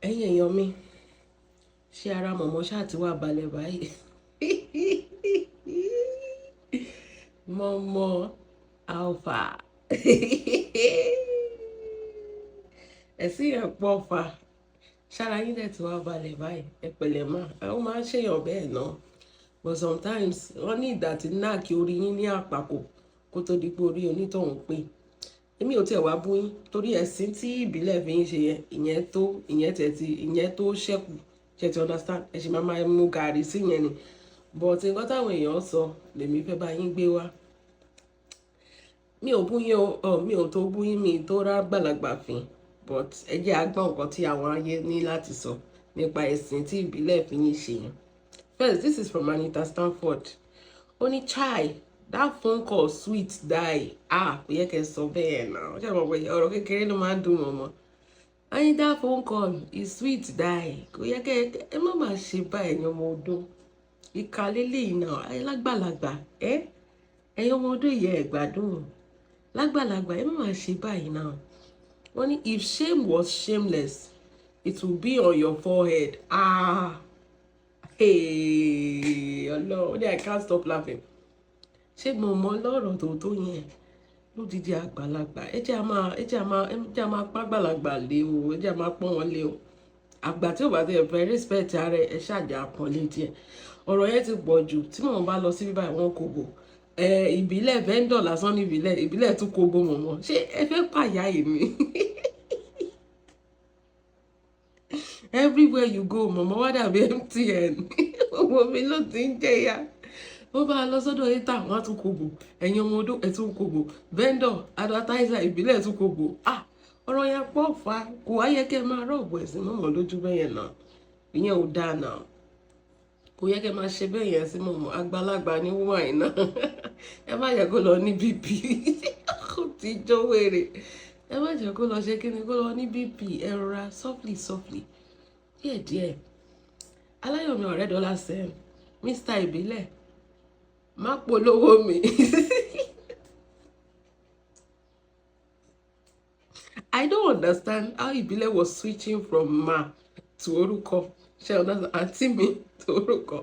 Ẹ̀yin èèyàn mi, ṣé ara mọ̀mọ́ ṣáà ti wá balẹ̀ báyìí? Mọ̀mọ́ Alpha. Ẹ̀sìn yẹn pọ̀ fà. Ṣára yín dẹ̀ ti wá balẹ̀ báyìí. Ẹ pẹ̀lẹ́ mà. Ó máa ń ṣèyàn bẹ́ẹ̀ náà. But sometimes wọ́n ní ìdá tí náà kí orí yín ní àpapọ̀ kó tó di pé orí onítọ̀hún pé. Èmi ò tiẹ̀ wá bú yín torí ẹ̀sìn tí ìbílẹ̀ fi ń ṣe yẹn, ìyẹn tó, ìyẹn tẹ̀ tí, ìyẹn tó ṣẹ́kù. Ṣé ti understand? Ẹ sì máa máa mú gààrí sí yẹn ni. But nǹkan táwọn èèyàn sọ lèmi fẹ́ bá yín gbé wá. Mi ò bú yín o, mi ò tó bú yín, mi tó rá gbàlagbà fín. But ẹ jẹ́ a gbọ́ nǹkan tí àwọn ayé ní láti sọ nípa ẹ̀sìn tí ìbílẹ̀ fi ń ṣe yẹn. First, this is from Anita Stanford. Ó ní, "Chai, that phone call sweet die." Ah, kò yẹ kí ẹ sọ bẹ́ẹ̀ náà. Ṣé ẹ mọ̀ pé ọ̀rọ̀ kékeré ló máa ń dùn mọ̀mọ́? I ní that phone call is sweet die. Kò yẹ kí ẹ má máa ṣe báyìí, ẹ̀yin ọmọ ọdún. Ìkà lélẹ́yìí náà, ẹ lágbàlagbà, ẹ́. Ẹ̀yin ọmọ ọdún yìí ẹ gbádùn. Lágbàlagbà, ẹ má máa ṣe báyìí náà. Wọ́n ní if shame was shameless, it will be on your forehead. Ah, hey, Ọlọ́run, ó ní I can't stop laughing. Ṣé mo mọ lọ́rọ̀ tó tó yẹn? Lódidi àgbàlagbà, ẹ jẹ́ a máa, ẹ jẹ́ a máa, ẹ jẹ́ a máa pa àgbàlagbà lé o, ẹ jẹ́ a máa pọ́n wọn lé o. Àgbà tí ò bá ti fẹ́ respect ara ẹ, ẹ ṣàjà pọ́n lé díẹ̀. Ọ̀rọ̀ yẹn ti pọ̀ jù. Tí mò ń bá lọ sí bíbá wọn kò bò. Ẹ ìbílẹ̀ vendor lásán ní ìbílẹ̀, ìbílẹ̀ tún kò bo mọ̀mọ́. Ṣé ẹ fẹ́ pàyà èmi? Everywhere you go, mọ̀mọ́ wá dàbí MTN. Gbogbo mi ló ti ń jẹyà. Ó bá lọ sọ́dọ̀ hater, wọ́n á tún kò bò. Ẹ̀yin ọmọ ọdún, ẹ tún kò bò. Vendor, advertiser, ìbílẹ̀ tún kò bò. Ah, ọ̀rọ̀ yẹn pọ̀ fà. Kò wá yẹ kí ẹ máa rọ̀bù ẹ̀sìn mọ̀mọ́ lójú bẹ́yẹn náà. Ìyẹn ò dáa náà. Kò yẹ kí ẹ máa ṣe bẹ́ẹ̀ yẹn sí mọ̀mọ́. Àgbàlagbà ní woman yìí náà. Ẹ má jẹ́ kó lọ ní BP. Ó ti jó wèrè. Ẹ má jẹ́ kó lọ ṣe kíni, kó lọ ní BP. Ẹ rọra softly, softly. Díẹ̀díẹ̀. Aláyọ̀mí ọ̀rẹ́ dọ́là sẹ́ẹ̀. Mr. Ìbílẹ̀, má polówó mi. I don't understand how Ìbílẹ̀ was switching from ma to orúkọ. Ṣé understand? Àǹtí mi to orúkọ.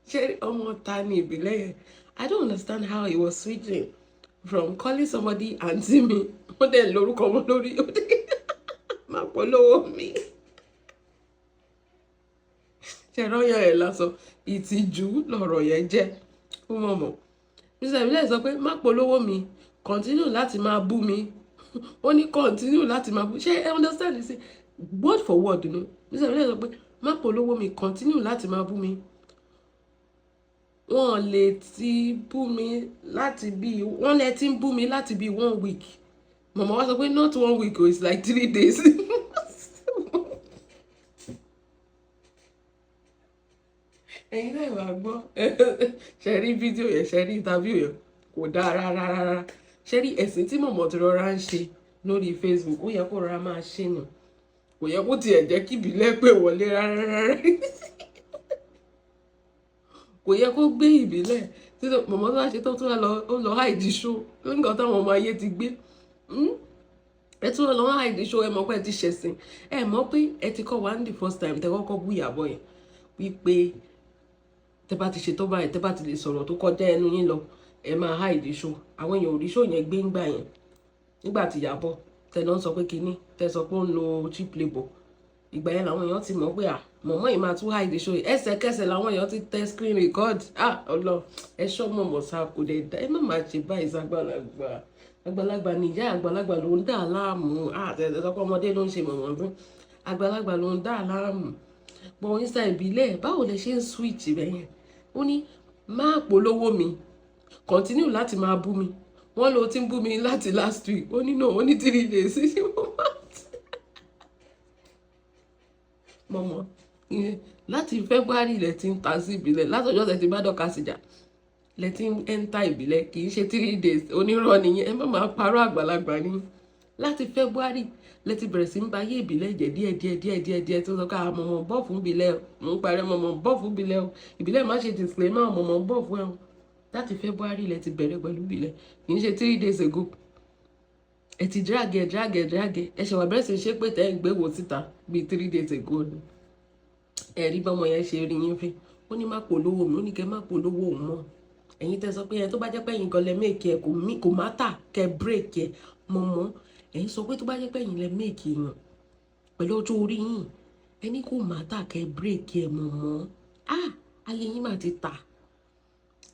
Ṣé ọmọ ta ni Ìbílẹ̀ yẹn? I don't understand how he was switching from calling somebody àǹtí mi. Ó dẹ̀ lórúkọ wọn lórí. Ó dẹ̀ má polówó mi. Ṣé rọ́yàn ẹ̀ lásán? Ìtìjú lọ̀rọ̀ yẹn jẹ́ fún mọ̀mọ́. Mr. Ìbílẹ̀ sọ pé má polówó mi, continue láti máa bú mi. Ó ní continue láti máa bú. Ṣé ẹ understand this? Word for word ni. Mr. Ìbílẹ̀ sọ pé má polówó mi, continue láti máa bú mi. Wọ́n lè ti bú mi láti bí, wọ́n lè ti ń bú mi láti bí 1 week. Mọ̀mọ́ wá sọ pé not 1 week o, it's like 3 days. Ẹ̀yin náà wá gbọ́. Ṣé rí fídíò yẹn, ṣé rí interview yẹn, kò dáa rárá rárá. Ṣé rí ẹ̀sìn tí mọ̀mọ́ ti rọra ń ṣe lórí Facebook, ó yẹ kó rọra máa ṣe nù. Kò yẹ kó tiẹ̀ jẹ́ kí ìbílẹ̀ pè wọlé rárá rárá. Kò yẹ kó gbé ìbílẹ̀. Tí mọ̀mọ́ tó bá ṣe tó tún wá lọ, ó lọ hide show. Nǹkan táwọn ọmọ ayé ti gbé. Ẹ tún lọ hide show, ẹ mọ̀ pé ẹ ti ṣẹ̀sìn. Ẹ mọ̀ pé ẹ ti kọ́ wa ní the first time tẹ kọ́kọ́ bú Ìyábọ̀ yẹn. Wípé tẹ bá ti ṣe tó báyìí, tẹ bá ti lè sọ̀rọ̀ tó kọjá ẹnu yín lọ, ẹ máa hide show. Àwọn èèyàn ò rí show yẹn gbé ńgbà yẹn. Nígbà tí Ìyábọ̀ tẹ lọ ń sọ pé kíní, tẹ sọ pé ó ń lo cheap labour. Ìgbà yẹn làwọn èèyàn ti mọ̀ pé à, mọ̀mọ́ yìí máa tún hide show yìí. Ẹsẹ̀kẹsẹ̀ làwọn èèyàn ti tẹ screen record. Ah, Ọlọ́run, ẹ ṣọ́ mọ̀mọ́ sá kò lè dá. Ẹ má máa ṣe báyìí sàgbàlagbà. Àgbàlagbà ni ìyá, àgbàlagbà ló ń dà láàmú. Ah, tẹ sọ pé ọmọdé ló ń ṣe mọ̀mọ́ fún. Àgbàlagbà ló ń dà láàmú. But Mr. Ìbílẹ̀, báwo lẹ ṣe ń switch bẹ́ẹ̀ yẹn? Ó ní má polówó mi, continue láti máa bú mi. Wọ́n ló ti ń bú mi láti last week. Ó ní no, ó ní 3 days. Mọ̀mọ́, láti February lẹ ti ń ta sí ìbílẹ̀. Látọjọ́ tẹ ti bá Dorcas jà, lẹ ti ń enter ìbílẹ̀, kì í ṣe 3 days. Onírọ́ nìyẹn. Ẹ má máa parọ́ àgbàlagbà ni. Láti February lẹ ti bẹ̀rẹ̀ sí ń ba ayé ìbílẹ̀ jẹ́ díẹ̀ díẹ̀ díẹ̀ díẹ̀ díẹ̀ tó sọ pé à mọ̀mọ́ bọ̀ fún ìbílẹ̀ o. Mò ń parẹ́ mọ̀mọ́ bọ̀ fún ìbílẹ̀ o. Ìbílẹ̀ má ṣe disclaimer, mọ̀mọ́ bọ̀ fún ẹ o. Láti February lẹ ti bẹ̀rẹ̀ pẹ̀lú ìbílẹ̀, kì í ṣe 3 days ago. Ẹ ti drag ẹ, drag ẹ, drag ẹ. Ẹ ṣe wà bẹ̀rẹ̀ sí ṣe pé tẹ́ ń gbé wò síta bíi 3 days ago ni. Ẹ rí bọ́mọ yẹn ṣe rí yín fín. Ó ní má polówó mi, ó ní kẹ́ má polówó òun mọ́. Ẹ̀yin tẹ́ sọ pé ẹ tó bá jẹ́ pé ẹ̀yin gan lẹ make ẹ, kò má tà kẹ́ break ẹ mọ̀mọ́. Ẹ̀yin sọ pé tó bá jẹ́ pé ẹ̀yin lẹ make yàn pẹ̀lú ọjọ́ orí yín, ẹni kò má tà kẹ́ break ẹ mọ̀mọ́. Ah, ayé yín mà ti tà,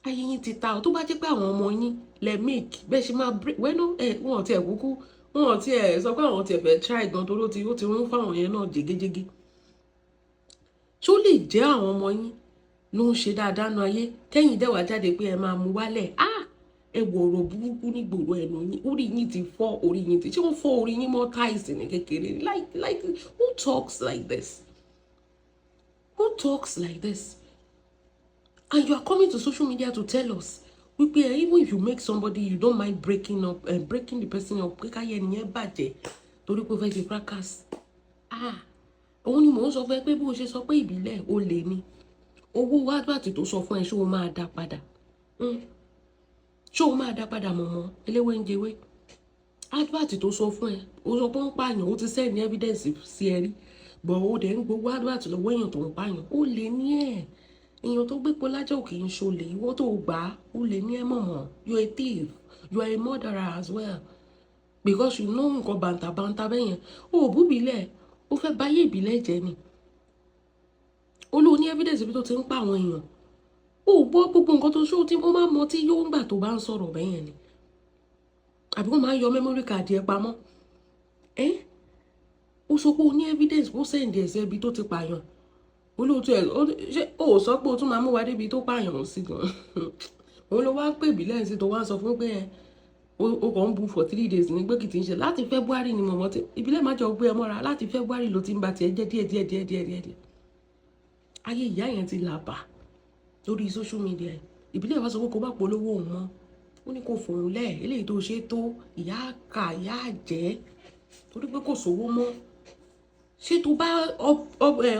ayé yín ti ta ọ. Tó bá jẹ́ pé àwọn ọmọ yín lẹ make, bẹ́ẹ̀ ṣe máa break wẹ́nu ẹ̀. Wọ́n ò tiẹ̀ kúkú, wọ́n ò tiẹ̀ sọ pé àwọn tiẹ̀ fẹ́ try gan, torí ó ti rún fáwọn yẹn náà jégéjégé. Ṣó lè jẹ́ àwọn ọmọ yín ló ń ṣe dáadáa nu ayé, kẹ́yìn dẹ́wàá jáde pé ẹ máa mú wálẹ̀? Ah, ẹ wọ ọ̀rọ̀ burúkú ní gbòòrò ẹnu yín. Orí yín ti fọ́, orí yín ti ṣé wọ́n fọ́ orí yín mọ́ tiles ní kékeré? Like, who talks like this? Who talks like this? And you are coming to social media to tell us wípé even if you make somebody, you don't mind breaking the person up, pé káyé ẹnìyẹn bàjẹ́ torí pé ó fẹ́ ṣe fracas. Ah, òun ni mò ń sọ fún ẹ pé bó o ṣe sọ pé ìbílẹ̀ ó lè ní owó advert tó sọ fún ẹ, ṣé o máa dá padà? Ṣé o máa dá padà mọ̀mọ́ eléwé ń jẹwé? Advert tó sọ fún ẹ, ó sọ pé ó ń pààyàn, ó ti send evidence sí ẹ rí, bọ̀ ó dẹ̀ ń gbowó advert lọ́wọ́ èèyàn tó ń pààyàn. Ó lè ní ẹ̀, èèyàn tó gbé polájà ò kì í ṣolè. Ìwọ tó gbà á, ó lè ní ẹ mọ̀mọ́. You are a thief, you are a murderer as well, because you know nǹkan bàǹtàbàǹtà bẹ́yẹn. Ó ò bú ìbílẹ̀, ó fẹ́ báyé ìbílẹ̀ jẹ́ ni. Ó lóo ní evidence ibi tó ti ń pa àwọn èèyàn. Ó gbọ́ gbogbo nǹkan tó ṣó tí ó máa mọ tí yóò ń gbà tó bá ń sọ̀rọ̀ bẹ́yẹn ni, àbí wọ́n máa ń yọ memory card ẹ pamọ́ ẹ́. Ó sọ pé ó ní evidence, ó send ẹ̀ ibi tó ti pààyàn. Olóòtú ẹ̀, ṣé ó sọ pé ó tún máa mú wa débi tó pààyàn sí gan? Òun ló wá pè ìbílẹ̀ sí tó wá ń sọ fún pé ẹ ó kàn ń bu for 3 days ní pé kìtì ń ṣe láti February ni mọ̀mọ́ tí ìbílẹ̀ má jọ gbé ẹ mọ́ra. Láti February ló ti ń ba tiẹ̀ jẹ́ díẹ̀ díẹ̀ díẹ̀ díẹ̀ díẹ̀ díẹ̀. Ayé ìyá yẹn ti là bà lórí social media. Ìbílẹ̀ wá sọ pé kó má polówó òun mọ́, ó ní kó fòun lẹ̀. Eléyìí tó ṣe tó ìyá kà ìyá jẹ́ torí pé kò sówó mọ́. Ṣé tó bá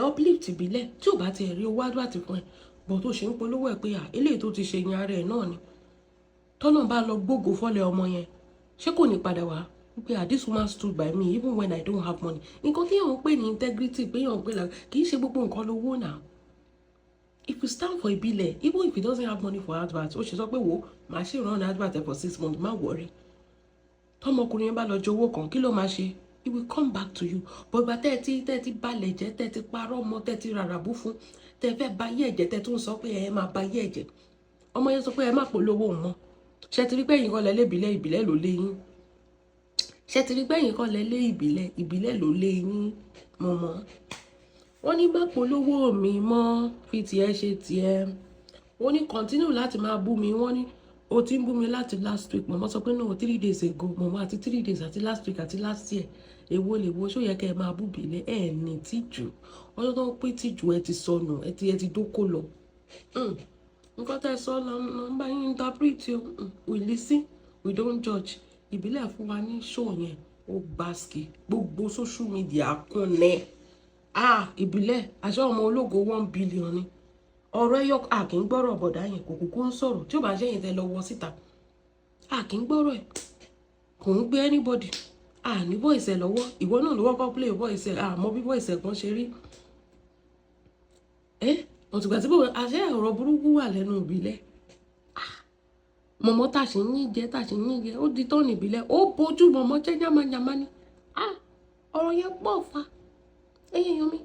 uplift ìbílẹ̀, tí ò bá tiẹ̀ rí owó advert fún ẹ bọ̀, tó ṣe ń polówó ẹ̀ pé à eléyìí tó ti ṣe yan ara ẹ̀ náà ni, tọ́nà bá lọ gbógo fọ́lẹ̀ ọmọ yẹn, ṣé kò ní padà wá wípé, "Ah, this woman stood by me even when I don't have money"? Nǹkan tí yàn ń pè ní integrity, pé yàn ń pè là, kì í ṣe gbogbo nǹkan lówó náà. If you stand for ìbílẹ̀, even if he doesn't have money for advert, ó ṣe sọ pé wo màá ṣe run advert for 6 months, má worry. Tọmọkùnrin yẹn bá lọ jẹ owó kan, kí ló máa ṣe? He will come back to you. But ìgbà tẹ́ ẹ ti balẹ̀ jẹ́, tẹ́ ẹ ti parọ́ ọmọ, tẹ́ ẹ ti ràràbù fún, tẹ́ ẹ fẹ́ ba yé ẹ̀jẹ̀, tẹ́ ẹ tún sọ pé ẹ máa ba yé ẹ̀jẹ̀, ọmọ yẹn sọ pé ẹ má polówó mọ́. Ṣe ti rí pé ẹ̀yin kọ́ lẹ lé ìbílẹ̀, ìbílẹ̀ ló lé yín? Ṣe ti rí pé ẹ̀yin kọ́ lẹ lé ìbílẹ̀, ìbílẹ̀ ló lé yín? Mọ̀mọ́, wọ́n ní má polówó mi mọ́, fi tiẹ̀ ṣe tiẹ̀. Wọ́n ní continue láti máa bú mi. Wọ́n ní o ti ń bú mi láti last week. Mọ̀mọ́ sọ pé no, 3 days ago. Mọ̀mọ́, àti 3 days àti last week àti last year, èwo lè wo? Ṣó yẹ kẹ́ ẹ máa bú ìbílẹ̀? Ẹ ní tìjú. Ọjọ́ tó ń pín tìjú, ẹ ti sọnù, ẹ ti dókò lọ. Nǹkan tẹ́ ẹ sọ lọ ń bá yín interpret o. We listen, we don't judge. Ìbílẹ̀ fún wa ní show yẹn, ó gbàsíkì, gbogbo social media kún ní. Ah, ìbílẹ̀ àṣọ ọmọ ológo 1 billion ni ọ̀rọ̀ ẹyọ. A kì í gbọ́rọ̀ bọ̀dá yẹn, kò kúkú ń sọ̀rọ̀. Tí ó bá ṣẹ́yìn tẹ́ lọ wọ síta, a kì í gbọ́rọ̀ ẹ̀, kò ń gbé anybody. A ní voice ẹ̀ lọ́wọ́. Ìwọ náà ló wọ́pọ̀ play voice ẹ̀, àmọ́ bí voice ẹ̀ kan ṣe rí ẹ́. Òtùgbà tí bò àṣẹ ọ̀rọ̀ burúkú wà lẹ́nu ìbílẹ̀ mọ̀mọ́ tà sí yín jẹ, tà sí yín jẹ. Ó di tọ́ọ̀nù ìbílẹ̀, ó bójú mọ̀mọ́ jẹ́ yamayama ni. Ọ̀rọ̀ yẹn pọ̀ fa ẹ̀yìn yan mi,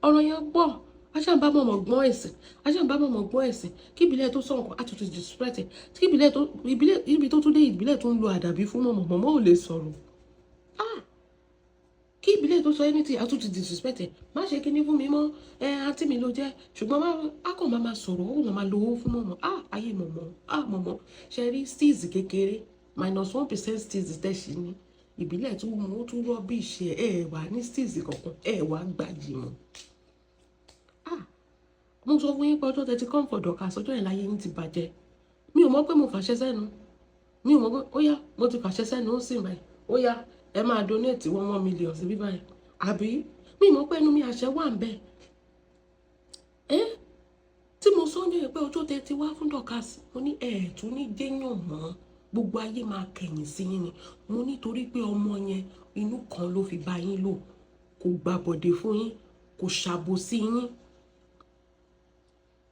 ọ̀rọ̀ yẹn pọ̀. Aṣáǹbá mọ̀mọ́ gbọ́n ẹ̀sìn, aṣáǹbá mọ̀mọ́ gbọ́n ẹ̀sìn. Kí ìbílẹ̀ tó sọ nǹkan àtúntò disrespect ẹ̀. Kí ìbílẹ̀ tó ìbílẹ̀ ibi tó tún dé, ìbílẹ̀ tó ń lo àdàbí fún mọ̀mọ́, mọ̀mọ́ ò lè sọ̀rọ̀. Kí ìbílẹ̀ tó sọ anything, àtúntò disrespect ẹ̀. Má ṣe kíní fún mi mọ́ ẹ, àǹtí mi ló jẹ́, ṣùgbọ́n á kàn máa sọ̀rọ̀, ó máa lo owó fún mọ̀mọ́. Ayé mọ̀mọ́, mọ̀mọ́ ṣe rí steez kékeré, -1% steez tẹ̀sí ni ìbílẹ̀ tún mú, ó tún rubbish ẹ̀. Ẹ̀ wà ní steez kankan, ẹ̀ wà gbàjì mọ́. Mo sọ fún yín pé ọjọ́ tẹ́tí come for Dorcas, ọjọ́ yẹn láyé yín ti bàjẹ́. Mi ò mọ̀ pé mo fàṣẹ sẹ́nu, mi ò mọ̀ pé ó yá, mo ti fàṣẹ sẹ́nu, ó sì báyìí, ó yá, ẹ máa donate one one million sí bí báyìí. Àbí mi ò mọ̀ pé ẹnu mi àṣẹ wà ń bẹ̀ ẹ́ tí mo sọ ní ẹ pé ọjọ́ tẹ́tí wá fún Dorcas, mo ní ẹ̀ tún ní jẹ́yàn mọ́. Gbogbo ayé máa kẹ̀yìn sí yín ni. Mo nítorí pé ọmọ yẹn, inú kan ló fi bá yín lò. Kò gbàbọ̀dé fún yín, kò ṣàbòsí yín.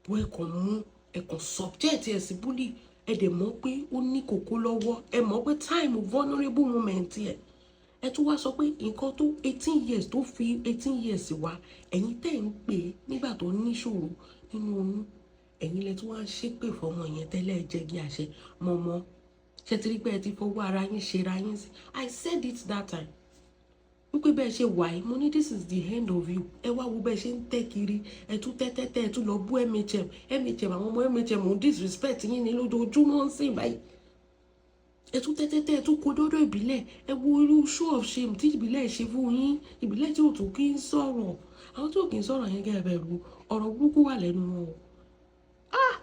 Bó ẹ kàn mú, ẹ kàn subject ẹ sí bully. Ẹ dẹ̀ mọ̀ pé ó ní kókó lọ́wọ́. Ẹ mọ̀ pé time vulnerable moment ẹ. Ẹ tún wá sọ pé nǹkan tó 18 years, tó fi 18 years wá, ẹ̀yin tẹ́ ń pè é nígbà tó níṣòro nínú oyún, ẹ̀yin lẹ tún wá ń ṣépè fọmọ yẹn tẹ́lẹ̀ jẹ́gi àṣẹ mọ̀mọ́. Ṣe ti rí pé ẹ ti fọwọ́ ara yín ṣera yín sí? I said it that time wípé bẹ́ẹ̀ ṣe wà yìí, mo ní this is the end of you. Ẹ wá wo bẹ́ẹ̀ ṣe ń tẹ́ kiri. Ẹ tún tẹ́tẹ́tẹ́, ẹ tún lọ bú MHM. Àwọn ọmọ MHM ò disrespect yín ní lójoojúmọ́ ń sìn báyìí. Ẹ tún tẹ́tẹ́tẹ́, ẹ tún kó dọ́dọ̀ ìbílẹ̀. Ẹ wo irú show of shame tí ìbílẹ̀ ṣe fún yín. Ìbílẹ̀ tí ò tún kí ń sọ̀rọ̀, àwọn tí ò kí ń sọ̀rọ̀ yẹn, kẹ́ ẹ bẹ̀rù ọ̀rọ̀ burúkú wà lẹ́nu wọn o. Ah,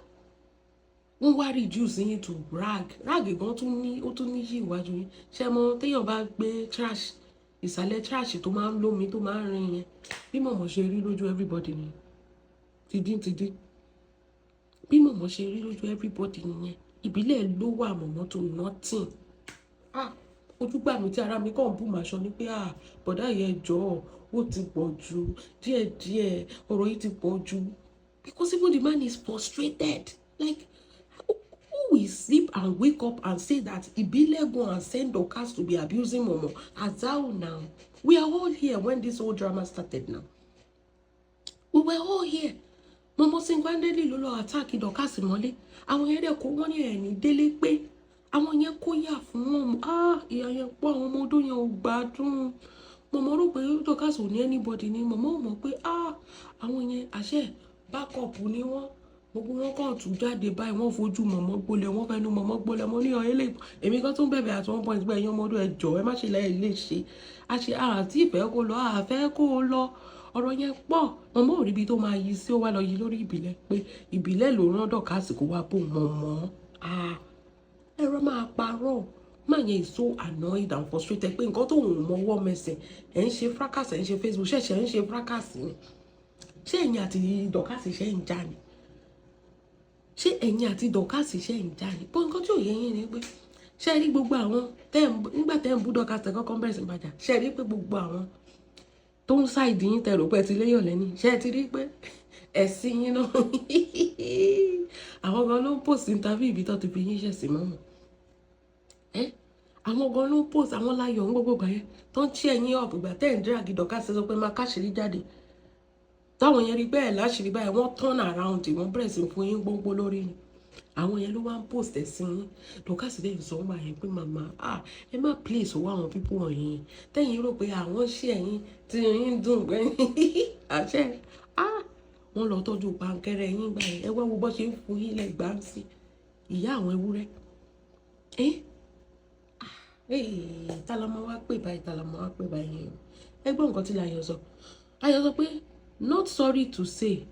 wọ́n wá reduce yín to rag. Rag gan tún ní, ó tún ní yí ìwájú yín. Ṣé mo téèyàn bá gbé trash, ìsàlẹ̀ trash tó máa ń lómi, tó máa ń rin yẹn, bí mọ̀mọ́ ṣe rí lójú everybody ni tìdín tìdín. Bí mọ̀mọ́ ṣe rí lójú everybody nìyẹn. Ìbílẹ̀ ló wà mọ̀mọ́ to nothing. Ah, ojú gbà mí tí ara mi kàn bù màṣọ ni pé, ah, bọ̀dá yẹn, jọ̀ọ́, ó ti pọ̀ jù díẹ̀díẹ̀, ọ̀rọ̀ yìí ti pọ̀ jù, because even the man is frustrated. Like, who will sleep and wake up and say that Ibile go and send Dorcas to be abusing Momo? Azao now. We are all here when this whole drama started now. We were all here. Momo single-handedly ló lọ attack Dorcas mọ́lé. Àwọn yẹn dẹ̀ kó wọ́n ní ẹ̀ní délé pé àwọn yẹn kó yà fún wọn. Ah, ìyá yẹn pọ̀, àwọn ọmọ ọdún yẹn ò gbádùn. Momo rò pé Dorcas ò ní anybody ni. Momo ò mọ̀ pé, ah, àwọn yẹn àṣẹ backup ni wọ́n. Gbogbo wọn kàn tún jáde báyìí, wọ́n fojú mọ̀mọ́ gbolẹ̀, wọ́n fẹnu mọ̀mọ́ gbolẹ̀. Mo ní ọ̀ ilé èmi kan tún bẹ̀bẹ̀ at one point pé ẹ̀yin ọmọdún, ẹ jọ̀ọ́, ẹ má ṣe lẹ́yìn lè ṣe àṣe àti ìfẹ́ kó lọ, àfẹ́ kó lọ. Ọ̀rọ̀ yẹn pọ̀. Mọ̀mọ́ ò rí ibi tó máa yí sí, ó wá lọ yí lórí ìbílẹ̀ pé ìbílẹ̀ ló rán Dorcas kó wá bò mọ̀mọ́. Ẹ̀rọ máa parọ́ máa yẹn is so annoyed and frustrated pé nǹkan tó ń mọwọ́ mẹsẹ̀ ẹ̀ ń ṣe fracas, ẹ̀ ń ṣe Facebook, ṣẹ̀ṣẹ̀ ń ṣe fracas ni. Ṣé ẹ̀yin àti Dorcas ṣe ń jà ni? Ṣé ẹ̀yin àti Dorcas ṣe ń jà ni? Bó nǹkan tí ò yẹ yín ni pé, ṣé ẹ rí gbogbo àwọn nígbà tẹ́ ń bú Dorcas, tẹ́ kọ́kọ́ bẹ̀rẹ̀ sí ń bàjá, ṣé ẹ rí pé gbogbo àwọn tó ń ṣàìdí yín, tẹ́ rò pé ẹ ti léyàn lẹ́ni, ṣé ẹ ti rí pé ẹ̀sìn yín náà, àwọn gan ló ń post interview ibi tó ti fi yín ṣẹ̀sìn mọ́mọ́ ẹ́? Àwọn gan ló ń post, àwọn láyọ̀ ń gbogbo gbà yẹn tó ń cheer yín up ìgbà tẹ́ ń drag Dorcas, sọ pé máa káṣírí jáde. Táwọn yẹn rí bẹ́ẹ̀ láṣìírí báyìí, wọ́n turn around, wọ́n bẹ̀rẹ̀ sí fún yín gbogbo lórí ni. Àwọn yẹn ló wá ń post ẹ̀sìn yín. Dorcas dẹ̀ ń sọ wọ́n yẹn pé, màmá, ah, ẹ má place owó àwọn people wọ̀nyí tẹ́yìn rò pé àwọn ṣé ẹ̀yìn tí yín dùn gbẹ́yìn àṣẹ. Ah, wọ́n lọ tọ́jú pankẹ́rẹ́ yín gbà yẹn. Ẹ wá wo bó ṣe ń fún yín lẹ́gbàá sí ìyá àwọn ewúrẹ́. Ẹ́ tá la máa wá pè báyìí? Tá la máa wá pè báyìí? Ẹ gbọ́ nǹkan tí Láyọ̀ sọ. Láyọ̀ sọ pé, "Not sorry to say,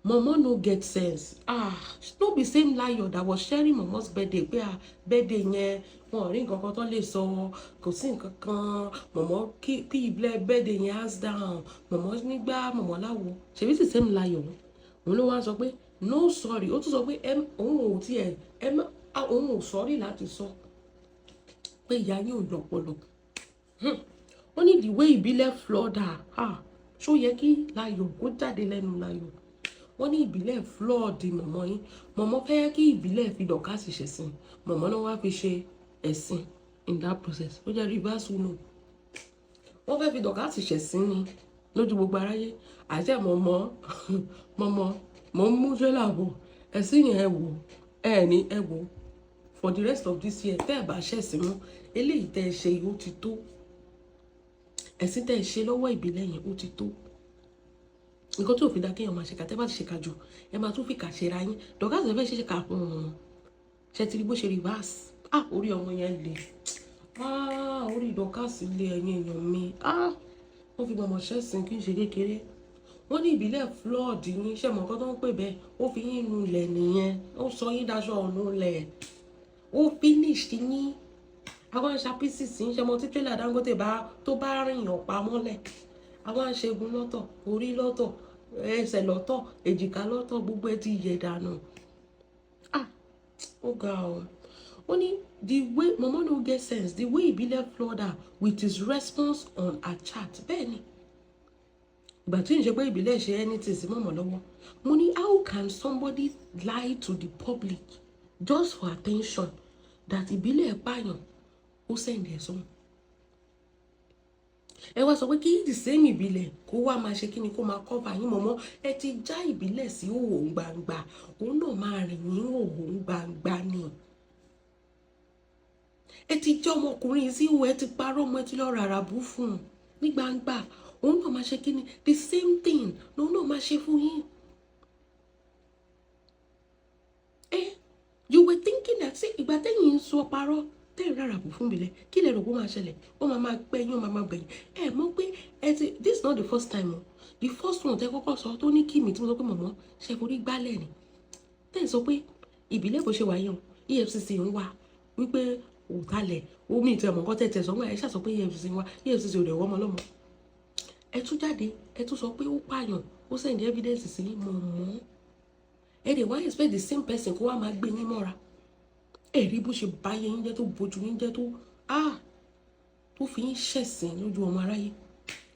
Momo no get sense." Ah, no be same Layo that was sharing Momo's birthday pé, ah, birthday yẹn, wọn ò rí nǹkan kan tó lè sọ, kò sí nǹkan kan, Momo kí ìbílẹ̀ birthday yẹn hands down, Momo nígbà, Momo láwo. Ṣèbí sì same Layo òun ló wá sọ pé no sorry. Ó tún sọ pé òun ò tiẹ̀ ẹ má, òun ò sorry láti sọ pé ìyá yín ò lọ́pọlọ. Ó ní the way ìbílẹ̀ flood her. Ah, ṣó yẹ kí Láyọ̀ kó jáde lẹ́nu Láyọ̀? Wọ́n ní ìbílẹ̀ flood mọ̀mọ́ yín. Mọ̀mọ́ fẹ́ kí ìbílẹ̀ fi Dorcas ṣẹ̀sìn, mọ̀mọ́ náà wá fi ṣe ẹ̀sìn in that process. Ó jẹ́ reverse uno. Wọ́n fẹ́ fi Dorcas ṣẹ̀sìn ni lójú gbogbo aráyé. Àṣẹ mọ̀mọ́, mọ̀mọ́ mọ̀ ń mú trailer bọ̀. Ẹ̀sìn yẹn, ẹ wò ẹ ní, ẹ wò, for the rest of this year, tẹ́ ẹ bá ṣẹ̀sìn mọ́, eléyìí tẹ́ ẹ ṣe yìí, ó ti tó. Ẹ̀sìn tẹ́ ẹ ṣe lọ́wọ́ ìbílẹ̀ yẹn, ó ti tó. Nǹkan tí ò fi dá kéèyàn máa ṣèkà, tẹ́ bá ti ṣèkà jù, ẹ máa tún fìkà ṣera yín. Dorcas fẹ́ ṣe ṣèkà fún un. Ṣe ti rí bó ṣe reverse? Ah, orí ọmọ yẹn le. Ah, orí Dorcas le. Ẹ̀yin èèyàn mi, ah, wọ́n fi mọ̀mọ́ ṣẹ̀sìn kí n ṣe kékeré. Wọ́n ní ìbílẹ̀ flood yín. Ṣe mọ̀ nǹkan tó ń pè bẹ́ẹ̀? Ó fi yín nulẹ̀ nìyẹn. Ó sọ yín daṣọ ọ̀nù lẹ̀, ó finish yín. Àwọn àṣà pieces ń ṣe mọ tí trailer Dangote bá tó bá rìn ọ̀pá mọ́lẹ̀. Àwọn àṣegun lọ́tọ̀, orí lọ́tọ̀, ẹsẹ̀ lọ́tọ̀, èjìká lọ́tọ̀, gbogbo ẹ ti yẹ̀ dànù. Ah, ó ga ọ. Ó ní the way Momo no get sense, the way Ìbílẹ̀ floored her with his response on her chat. Bẹ́ẹ̀ ni, ìgbà tí ń ṣe pé Ìbílẹ̀ ṣe anything sí mọ̀mọ́ lọ́wọ́. Mo ní, how can somebody lie to the public just for attention that Ìbílẹ̀ pààyàn, ó send ẹ̀ sọ́hun? Ẹ wá sọ pé kí the same Ìbílẹ̀ kó wá máa ṣe kíni, kó máa cover yín. Mọ̀mọ́, ẹ ti já Ìbílẹ̀ sí òwò gbangba, òun náà máa rìn ní òwò gbangba ni. Ẹ ti jẹ́ ọmọkùnrin sí ìwọ, ẹ ti parọ́ ọmọ, ẹ ti lọ ràrà bú fún un ní gbangba. Òun náà máa ṣe kíni, the same thing lòun náà máa ṣe fún yín. You were thinking that, ṣé ìgbà tẹ́yìn ń sọ parọ́, tẹ́yìn rárá bù fún Ìbílẹ̀, kí lè rò kó máa ṣẹlẹ̀? Ó máa máa pẹ́ yín, ó máa máa gbẹ̀yìn. Ẹ mọ̀ pé ẹ ti, this is not the first time o. The first one tẹ́ kọ́kọ́ sọ tó ní kí mi tí mo sọ pé mọ̀mọ́ ṣe forí gbálẹ̀ ni, tẹ́ ẹ sọ pé Ìbílẹ̀ bó ṣe wà yẹn o, EFCC ń wá, wípé òtálẹ̀ omi ìtẹ̀ mọ̀ nǹkan tẹ̀ tẹ̀ sọ́nà. Ẹ ṣàṣọ pé EFCC ń wá, EFCC ò dẹ̀ wọ́ ọmọ lọ́mọ. Ẹ tún jáde, ẹ tún sọ pé ó pààyàn, ó send evidence sí mọ̀mọ́. Ẹ dẹ̀ wá expect the same person kó wá máa gbé yín mọ́ra. Ẹ rí bó ṣe báyé yín jẹ́, tó bójú yín jẹ́, tó ah tó fi yín ṣẹ̀sín lójú ọmọ aráyé.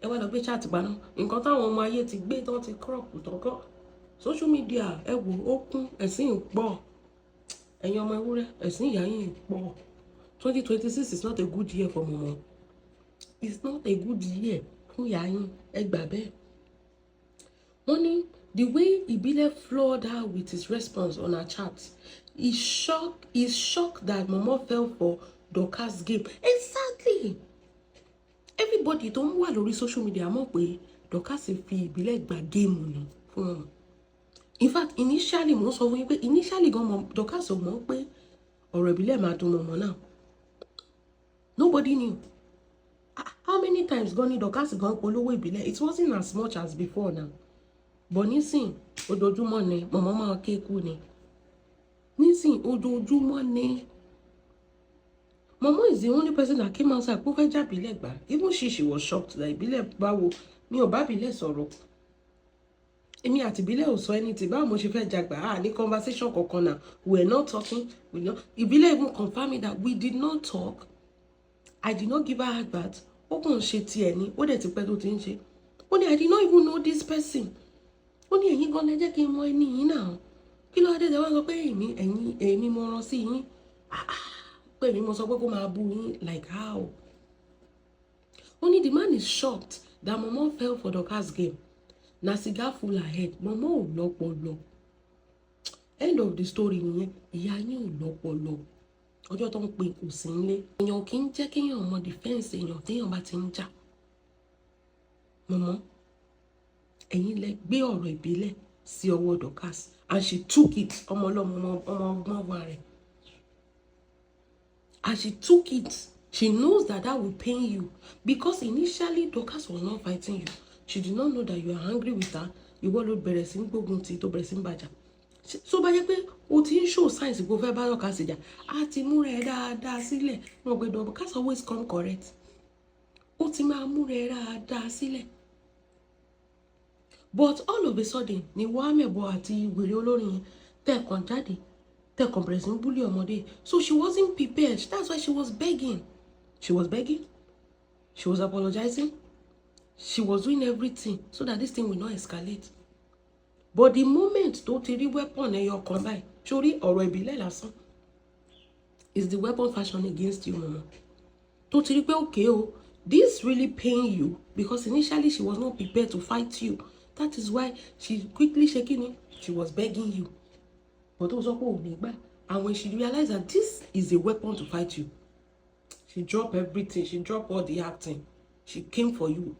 Ẹ wá lọ gbé chat gbaná, nǹkan táwọn ọmọ ayé ti gbé tán, ti crop tán kọ́ social media. Ẹ wò ó kún, ẹ̀sìn pọ̀. Ẹ̀yin ọmọ ewúrẹ́, ẹ̀sìn ìyá yín pọ̀. 2026 is not a good year for mọ̀mọ́. It's not a good year fún ìyá yín, ẹ gbà bẹ́ẹ̀. Wọ́n ní the way Ibile floored her with his response on her chat, he shocked that Momo fell for Dorcas game. Exactly, everybody tó ń wà lórí social media mọ̀ pé Dorcas fi Ìbílẹ̀ gba game ni fún wọn. In fact, initially, mo ń sọ fún yín pé initially gan mọ Dorcas ò mọ̀ pé ọ̀rọ̀ Ìbílẹ̀ máa dùn mọ̀mọ́ náà. Nobody knew. Ah, how many times gan ni Dorcas gan polówó Ìbílẹ̀? It wasn't as much as before now, but nísìn, ojoojúmọ́ ni mọ̀mọ́ máa ké kú ni. Nísìn, ojoojúmọ́ ni. Mọ̀mọ́ is the only person that came outside pé ó fẹ́ jábìlẹ̀ gbà. Even she was shocked that Ìbílẹ̀ báwo, mi ò bá Ìbílẹ̀ sọ̀rọ̀, èmi àti Ìbílẹ̀ ò sọ anything. Báwo mo ṣe fẹ́ jagbà? Ah, ní conversation kankan náà, we are not talking. We not, Ìbílẹ̀ even confirm me that we did not talk. I did not give her advert. Ó kàn ṣe tiẹ̀ ni, ó dẹ̀ ti pẹ́ tó ti ń ṣe. Ó ní I did not even know this person. Ó ní ẹ̀yin gan lẹ jẹ́ kí n mọ ẹni yìí náà. Kí ló dé tẹ́ wá sọ pé èmi, ẹ̀yin, èmi mo rán sí yín? Ah, ah, pé èmi mo sọ pé kó máa bú yín? Like how? Ó ní the man is shocked that Momo fell for Dorcas game. Na cigar full ahead. Momo ò lọ́pọlọ. End of the story nìyẹn. Ìyá yín ò lọ́pọlọ. Ọjọ́ tó ń pè kò sí nílé. Èèyàn kì í jẹ́ kéèyàn mọ defense èèyàn téèyàn bá ti ń jà. Mọ̀mọ́, ẹ̀yin lẹ gbé ọ̀rọ̀ Ìbílẹ̀ sí ọwọ́ Dorcas and she took it. Ọmọ ọlọ́mọ, ọmọ ọgbọ́n wa rẹ̀, and she took it. She knows that that will pain you because initially Dorcas was not fighting you. She did not know that you are angry with her. Ìwọ ló bẹ̀rẹ̀ sí ń gbógun tì, tó bẹ̀rẹ̀ sí ń bàjá. Tó bá jẹ́ pé o ti ń show signs pé o fẹ́ bá Dorcas jà, á ti múra ẹ dáadáa sílẹ̀. Wọn pé Dorcas always come correct. Ó ti máa múra ẹ dáadáa sílẹ̀, but all of a sudden ni wọ́n á mẹ̀bọ àti wèrè olórin yẹn tẹ̀kàn jáde, tẹ̀kàn bẹ̀rẹ̀ sí ń bully ọmọdé. So she wasn't prepared. That's why she was begging, she was begging, she was apologizing, she was doing everything so that this thing will not escalate. But the moment tó ti rí weapon ẹyọ kan báyìí sórí ọ̀rọ̀ ìbílẹ̀ lásán is the weapon fashion against you, mama, tó ti rí pé okay o, this really pain you, because initially she was not prepared to fight you. That is why she quickly ṣe kíni, she was begging you, but ó sọ pé òun ní gbà. And when she realized that this is a weapon to fight you, she drop everything, she drop all the acting, she came for you.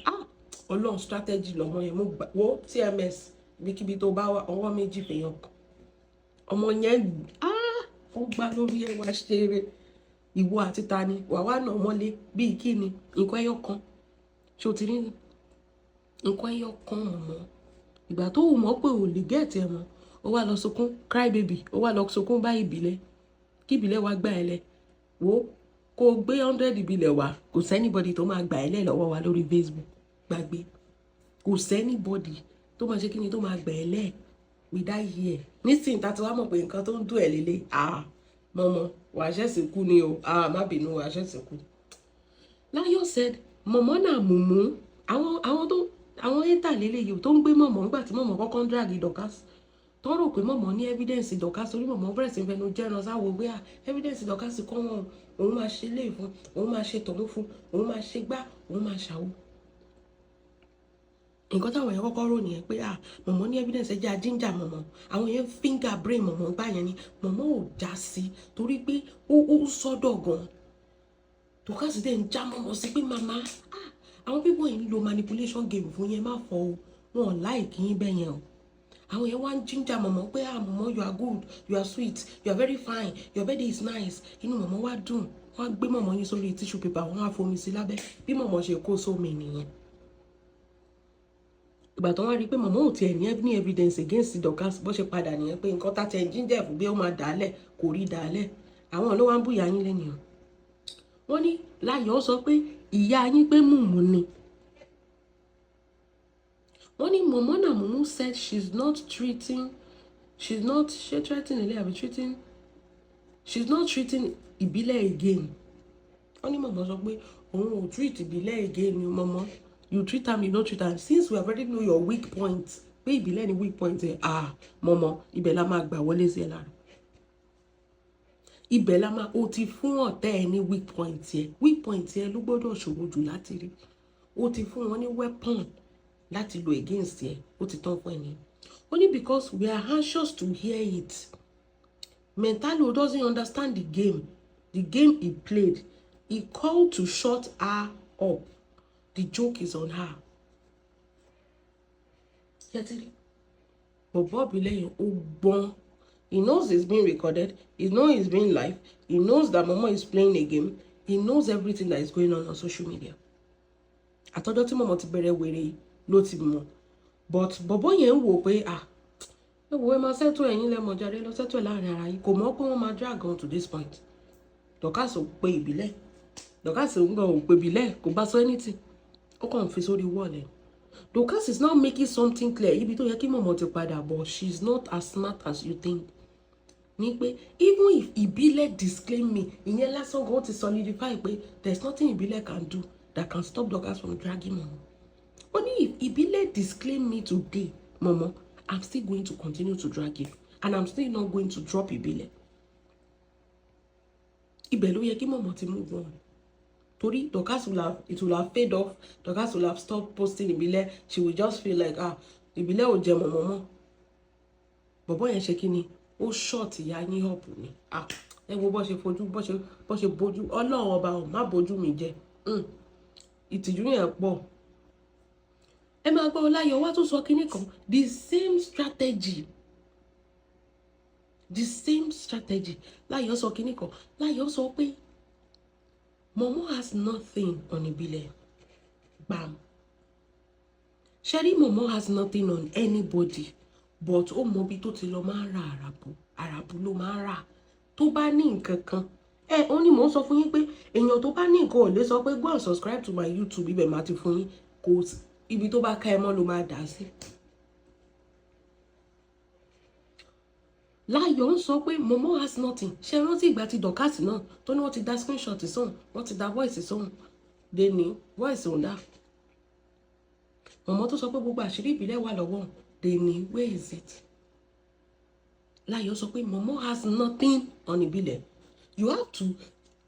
Ah, Ọlọ́run, strategy lọmọ yẹn. Mo gbà wo TMS, ibikíbi tó bá wà, ọwọ́ méjì fèèyàn kan. Ọmọ yẹn, ah, ó gbá lórí ẹ wá ṣeré. Ìwọ àti ta ni wà wá nà mọ́lé bíi kí ni? Nǹkan ẹyọ kan ṣé o ti rí? Nǹkan ẹyọ kan mọ̀. Ìgbà tó mọ̀ pé ò lè get ẹ̀ mọ́, ó wá lọ sunkún, cry baby. Ó wá lọ sunkún bá Ìbílẹ̀, kí Ìbílẹ̀ wá gbà ẹ lẹ. Wo, kó o gbé 100 ìbílẹ̀ wá, kò sí anybody tó máa gbà ẹ lẹ̀ lọ́wọ́ wa lórí Facebook. Gbàgbé, kò sí anybody tó máa ṣe kí ni, tó máa gbà ẹ lẹ̀. We die here. Nísìnyí tá a ti wá mọ̀ pé nǹkan tó ń dùn ẹ̀ lélẹ̀, ah, Mọ̀mọ́, wàá ṣẹ̀sìn kú ni o. Ah, má bínú, wàá ṣẹ̀sìn kú. Láyọ̀ said mọ̀mọ́ náà mùmú. Àwọn tó àwọn hater lélẹ́yìí tó ń gbé mọ̀mọ́ nígbà tí mọ̀mọ́ kọ́kọ́ ń drag Dorkas, tó rò pé mọ̀mọ́ ní evidence Dorkas, orí mọ̀mọ́ bẹ̀rẹ̀ sí fẹnu jẹ́ran sáwo gbé à evidence Dorkas kọ́ wọn, òun máa ṣe lé fún, òun máa ṣe tọ̀hún fún, òun máa ṣe gbá, òun máa ṣàwo. Nǹkan táwọn yẹn kọ́kọ́ rò nìyẹn pé, ah, mọ̀mọ́ ní evidence, ẹ jẹ́ àjíǹjà mọ̀mọ́. Àwọn yẹn finger brain mọ̀mọ́ gbà yẹn ni mọ̀mọ́ ò já sí, torí pé ó sọ́dọ̀ gan. Dorkas dẹ̀ ń já mọ̀mọ́ sí pé màmá, ah, àwọn people yìí ń lo manipulation game fún yẹn, má fọ o, wọn ò like yín bẹ́ẹ̀ yẹn o. Àwọn yẹn wá ń jíjà mọ̀mọ́ pé, ah, mọ̀mọ́, you are good, you are sweet, you are very fine, your birthday is nice. Inú mọ̀mọ́ wá dùn. Wọ́n á gbé mọ̀mọ́ yín sórí tissue paper, wọ́n á fomi sí lábẹ́. Bí mọ̀mọ́ ṣe kó sómi nìyẹn. Ìgbà tó wá rí i pé mọ̀mọ́ ò tiẹ̀ ní any evidence against Dorkas, bó ṣe padà nìyẹn pé nǹkan tá tiẹ̀ jíjẹ́ fún bí ó máa dàálẹ̀, kò rí dàálẹ̀. Àwọn ló wá ń búyà yín lẹ́nu. Wọ́n ní Láyọ̀ sọ pé ìyá yín pé mùmú ni. Wọ́n ní mọ̀mọ́ náà mùmú said she's not treating, she's not ṣe threatening ilé àbí treating, she's not treating ìbílẹ̀ again. Wọ́n ní mọ̀mọ́ sọ pé òun ò treat ìbílẹ̀ again ni. Mọ̀mọ́, you treat am, you no treat am, since we already know your weak point, pé ìbílẹ̀ ni weak point ẹ̀. Ah, mọ̀mọ́, ibẹ̀ la máa gbà wọlé sí ẹ lára, ibẹ̀ la máa o ti fún ọ̀tá ẹ ní weak point yẹ. Weak point yẹ ló gbọ́dọ̀ ṣòro jù láti rí. O ti fún wọn ní weapon láti lo against ẹ. Ó ti tán fún ẹ ní. Ó ní because we are anxious to hear it. Mentalo doesn't understand the game, the game he played. He called to shut her up. The joke is on her. Yẹtìrì bọ̀bọ̀ ìbílẹ̀ yẹn, ó gbọ́n. He knows it's being recorded, he knows it's being live, he knows that Momo is playing a game, he knows everything that is going on social media. Àtọ́jọ́ tí Momo ti bẹ̀rẹ̀ wèrè ló ti mọ̀, but bọ̀bọ̀ yẹn ń wò pé, ah, ẹ wo, ẹ máa settle, ẹ̀yin lẹ́mọ̀ jáde lọ settle láàrin ara yìí. Kò mọ̀ pé wọ́n máa drag on to this point. Dorkas ò pe ìbílẹ̀, Dorkas ń gan ò pe ìbílẹ̀, kò bá sọ anything, ó kàn fi sórí wall ẹ̀. Dorkas is now making something clear, ibi tó yẹ kí mọ̀mọ́ ti padà bọ̀. She is not as smart as you think. Ní pé even if ìbílẹ̀ disclaim me, ìyẹn lásán gan ti solidify pé there is nothing ìbílẹ̀ can do that can stop Dorkas from dragging mọ̀mọ́. Ó ní if ìbílẹ̀ disclaim me today, mọ̀mọ́, I'm still going to continue to drag you and I'm still not going to drop ìbílẹ̀. Ibẹ̀ ló yẹ kí mọ̀mọ́ ti move on, torí Dorkas will have, it will have fade off. Dorkas will have stopped posting ìbílẹ̀. She will just feel like, ah, ìbílẹ̀ ò jẹ mọ̀mọ́ mọ́. Bọ̀bọ́ yẹn ṣe kí ni? Ó shut ìyá yín up ni. Ah, ẹ wo bó ṣe fojú, bó ṣe bójú. Ọlọ́run ọba ò má bójú mi jẹ. Ìtìjú yẹn pọ̀. Ẹ máa gbọ́, Ọláyọ̀ wá tún sọ kinní kan, the same strategy, the same strategy. Láyọ̀ sọ kinní kan. Láyọ̀ sọ pé Momo has nothing on Ìbílẹ̀. Gbam ṣẹ́rí, Momo has nothing on anybody, but ó mọ ibi tó ti lọ máa ń ra àràbù. Àràbù ló máa ń rà. Tó bá ní nǹkan kan ẹ, ó ní mò ń sọ fún yín pé èèyàn tó bá ní nǹkan ò lè sọ pé go and subscribe to my YouTube, ibẹ̀ máa ti fún yín. Kò ibi tó bá ká ẹ mọ́ ló máa dà sí. Láyọ̀ ń sọ pé Momo has nothing. Ṣe rántí ìgbà tí Dorkas náà tó ní wọ́n ti dá screenshot sóhun, wọ́n ti dá voice sóhun, dé ní voice òun dá. Mọ̀mọ́ tó sọ pé gbogbo àṣírí ìbílẹ̀ wà lọ́wọ́ dé ní, where is it? Láyọ̀ sọ pé Momo has nothing on ìbílẹ̀. You have to,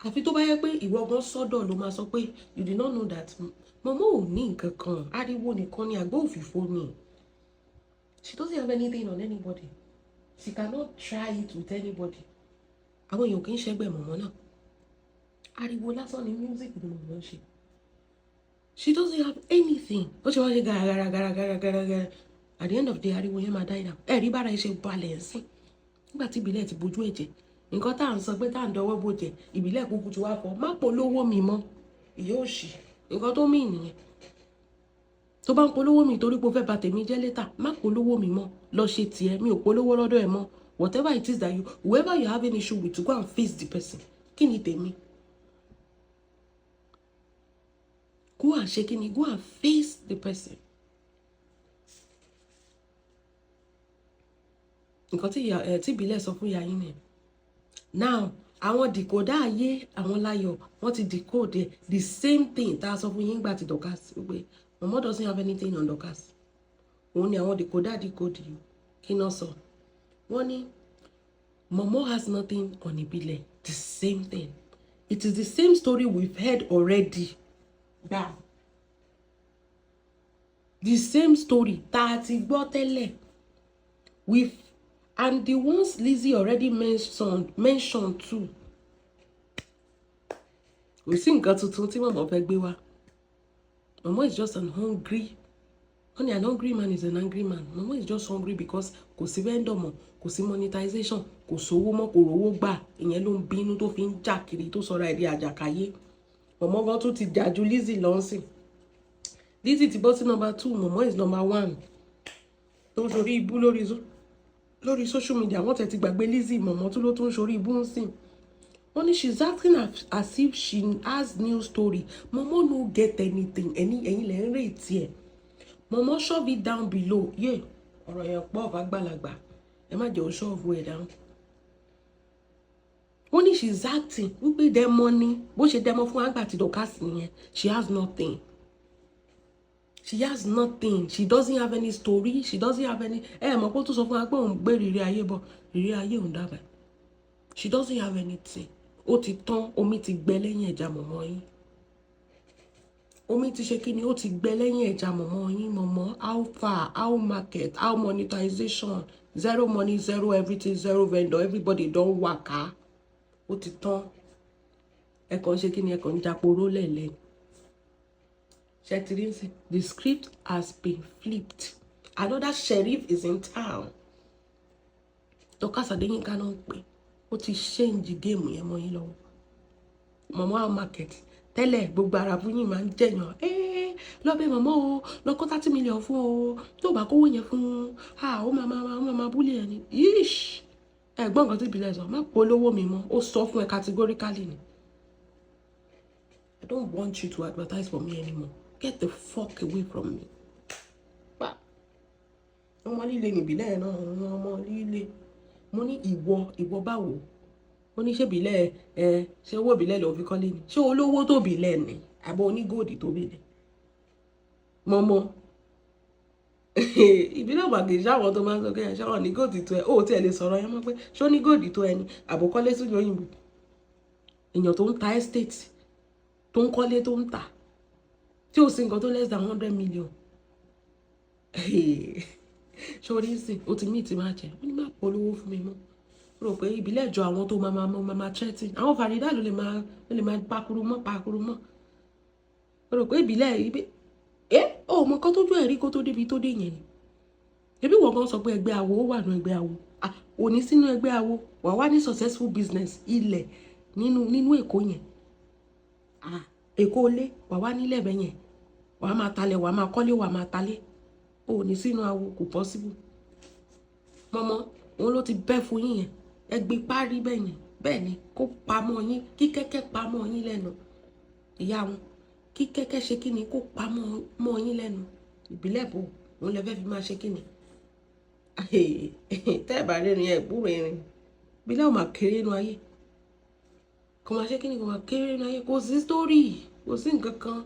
àfi tó bá yẹ pé ìwọ gan sọ́dọ̀ ló máa sọ pé you did not know that Momo ò ní nǹkan kan, ariwo nìkan ni, àgbọ̀ òfìfo ni. She doesn't have anything on anybody. She cannot try it with anybody. Àwọn èèyàn kì í ṣẹgbẹ́ mọ̀mọ́ náà. Ariwo lásán ni, music ni mọ̀mọ́ ń ṣe. She doesn't have anything. Ó ṣe wá ṣe garagara. At the end of the day, ariwo yẹn máa die down. Ẹ rí bára ẹ ṣe balẹ̀ ń sìn nígbà tí ìbílẹ̀ ti bojú ẹ̀jẹ̀. Nǹkan tá à ń sọ pé tá à ń dọwọ́ bò jẹ, ìbílẹ̀ kúkú ti wá fọ. Má polówó mi mọ́, ìyá òṣì. Nǹkan tó mì nìyẹn. Tó bá ń polówó mi torí pé o fẹ́ bà tèmi jẹ́ later, má polówó mi mọ́, lọ ṣe tiẹ̀. Mi ò polówó lọ́dọ̀ ẹ̀ mọ́. Whatever it is that you, whoever you have an issue with, go and face the person. Kí ni tèmi? Go and ṣe kí ni? Go and face the person. Nǹkan tí ìyá ẹ tí ìbílẹ̀ sọ fún ìyá yín ni. Now, àwọn decoder ayé, àwọn láyọ̀, wọ́n ti decode the same thing tá a sọ fún yín gbà tí Dorcas, pé Mama doesn't have anything on Dorcas. Òun ni àwọn decoder decode yìí. Kí náà sọ? Wọ́n ní Mama has nothing on Ibile. The same thing, it is the same story we've heard already. Gbà, the same story tá a ti gbọ́ tẹ́lẹ̀ with and the ones Lizzy already mentioned too. Kò sí nǹkan tuntun tí mọ̀mọ́ fẹ́ gbé wá. Mama is just an hungry, wọ́n ní an hungry man is an angry man. Mama is just hungry because kò sí vendor mọ́, kò sí monetization, kò sówó mọ́, kò rówó gbà. Ìyẹn ló ń bínú tó fi ń jà kiri, tó sọra ẹ̀ di àjàkáyé. Mọ̀mọ́ gan tún ti jà ju Lizzy lọ́nsìn. Lizzy ti bọ́ sí number two, mọ̀mọ́ is number one, tó ń sorí ibú lórí social media. Wọ́n tẹ̀ ti gbàgbé Lizzy, mọ̀mọ́ tún ló tún ń sorí ibú ń sìn. Wọ́n ní she's acting as if she has new story. Mọ̀mọ́ no get anything. Ẹni ẹ̀yin lẹ̀ ń rètí ẹ̀. Mọ̀mọ́, shove it down below. Yé, ọ̀rọ̀ yẹn pọ̀ fàgbàlagbà, ẹ má jẹ́ o shove ẹ̀ down. Wọ́n ní she's acting wípé demo ni, bó ṣe demo fún àgbà tí Dorcas nìyẹn. She has nothing, she has nothing, she doesn't have any story, she doesn't have any. Ẹ mọ̀ pé ó tún sọ fún wa pé òun gbé rírí ayé bọ̀, rírí ayé òun dábàá. She doesn't have anything. Ó ti tán, omi ti gbẹ lẹ́yìn ẹja mọ̀mọ́ yín. Omi ti ṣe kí ni? Ó ti gbẹ lẹ́yìn ẹja mọ̀mọ́ yín. Mọ̀mọ́, how far? How market? How monetization? Zero money, zero everything, zero vendor. Everybody don waka, ó ti tán. Ẹ kàn ń ṣe kí ni? Ẹ kàn ń japoró lẹ̀lẹ́ ṣètìlínsì. The script has been flipped. Another sheriff is in town. Dorcas Adéyínká náà ń pè. Ó ti change game yẹn mọ́ yín lọ́wọ́. Mọ̀mọ́, how market? Tẹ́lẹ̀, gbogbo ara fún yín máa ń jẹ̀yàn lọ́bẹ̀ mọ̀mọ́ o, lọ kó 30 million fún o, tó bá kówó yẹn fún un, ó máa bully ẹ̀ ní. Yíṣ, ẹ̀gbọ́n nǹkan tí ìbílẹ̀ sọ, má polówó mi mọ́. Ó sọ fún ẹ categorically ni, "I don't want you to advertise for me anymore. Get the fuck away from me." Pa ọmọ líle nìbílẹ̀ náà, ọmọ líle. Mo ní ìwọ, ìwọ báwo? Ó ní ṣé ìbílẹ̀ ẹ, ṣé owó ìbílẹ̀ ló fi kọ́lé ni? Ṣé olówó tó bílẹ̀ ni, àbọ̀ onígòdì tó bílẹ̀? Mọ́mọ́ ìbílẹ̀ ọ̀bà kì í ṣáwọn tó máa ń sọ pé ṣáwọn ní gold tó ẹ. Ó tiẹ̀ lè sọ̀rọ̀ yẹn mọ́ pé ṣó ní gold tó ẹni àbòkọ́lé sójú òyìnbó. Èèyàn tó ń ta estate, tó ń kọ́lé, tó ń tà, tí ò sí nǹkan tó less than 100 million sórí sí, ó ti mí ti máa jẹ. Ó ní má polówó fún mi mọ́. Rò pé ìbílẹ̀ jọ àwọn tó máa threaten àwọn Farida ló lè máa pakuru mọ́, pakuru mọ́. Rò pé ìbílẹ̀ ibi ẹ ó mọ kó tójú ẹ̀ rí kó tó débi tó dé yẹn ni. Ebi wọ́n gan sọ pé ẹgbẹ́ awo, ó wà nù ẹgbẹ́ awo, òní sínú ẹgbẹ́ awo, wà wá ní successful business ilẹ̀ nínú Èkó yẹn, Èkó lé, wà wá nílẹ̀ bẹ́ yẹn, wà á máa talẹ̀, wà á máa kọ́lé, wà á máa talé. Ò ní sínú awo, kò possible. Mọ́mọ́ òun ló ti bẹ́ fún yín yẹn. Ẹ gbé párí bẹ́ẹ̀ yẹn, bẹ́ẹ̀ ni kó pamọ́ yín, kí kẹ́kẹ́ pamọ́ yín lẹ́nu. Ìyá wọn, kí kẹ́kẹ́ ṣe kí ni? Kó pamọ́ mọ́ yín lẹ́nu. Ìbílẹ̀ bò, òun lè fẹ́ fi máa ṣe kí ni? Tẹ́ ẹ̀ bá rìnrìn ẹ̀ gbúrò irin. Ìbílẹ̀ ò máa kéré inú ayé, kò máa ṣe kí ni? Kò máa kéré inú ayé. Kò sí story, kò sí nǹkan kan.